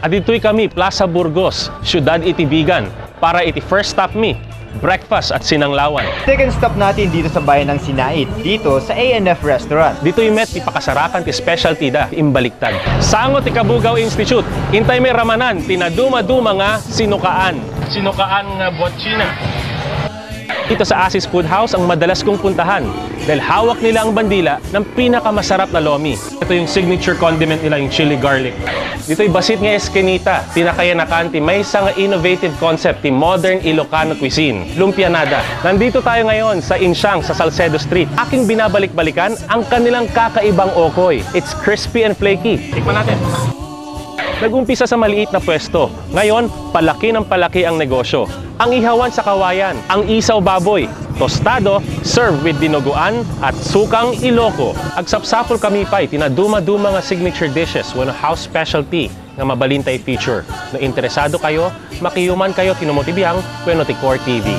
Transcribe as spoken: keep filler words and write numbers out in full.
Aditoy kami, Plaza Burgos, Ciudad iti Vigan, para iti first stop mi, breakfast at sinanglawan. Second stop natin dito sa bayan ng Sinait, dito sa A N F Restaurant. Ditoy met ti pakasarakan ti specialty da, imbaliktad. Sango ti Cabugao Institute, intay mi ramanan ti naduma-duma nga sinukaan. Sinukaan nga buat China. Dito sa Asis Food House ang madalas kong puntahan dahil hawak nila ang bandila ng pinakamasarap na lomi. Ito yung signature condiment nila, yung chili garlic. Dito'y basit nga eskinita, pinakayanakan ti maysa nga innovative concept ti modern Ilocano cuisine, lumpianada. Nandito tayo ngayon sa Insiang sa Salcedo Street. Aking binabalik-balikan ang kanilang kakaibang okoy. It's crispy and flaky. Tikman natin. Nag-umpisa sa maliit na pwesto. Ngayon, palaki ng palaki ang negosyo. Ang ihawan sa kawayan, ang isaw baboy, tostado, served with dinuguan at sukang Iloco. Agsapsapol kami pay ti naduma-duma nga signature dishes wenno house specialty nga mabalin ta i-feature. No interesado kayo, makiuman kayo ti Numo ti Biang wenno ti Core T V.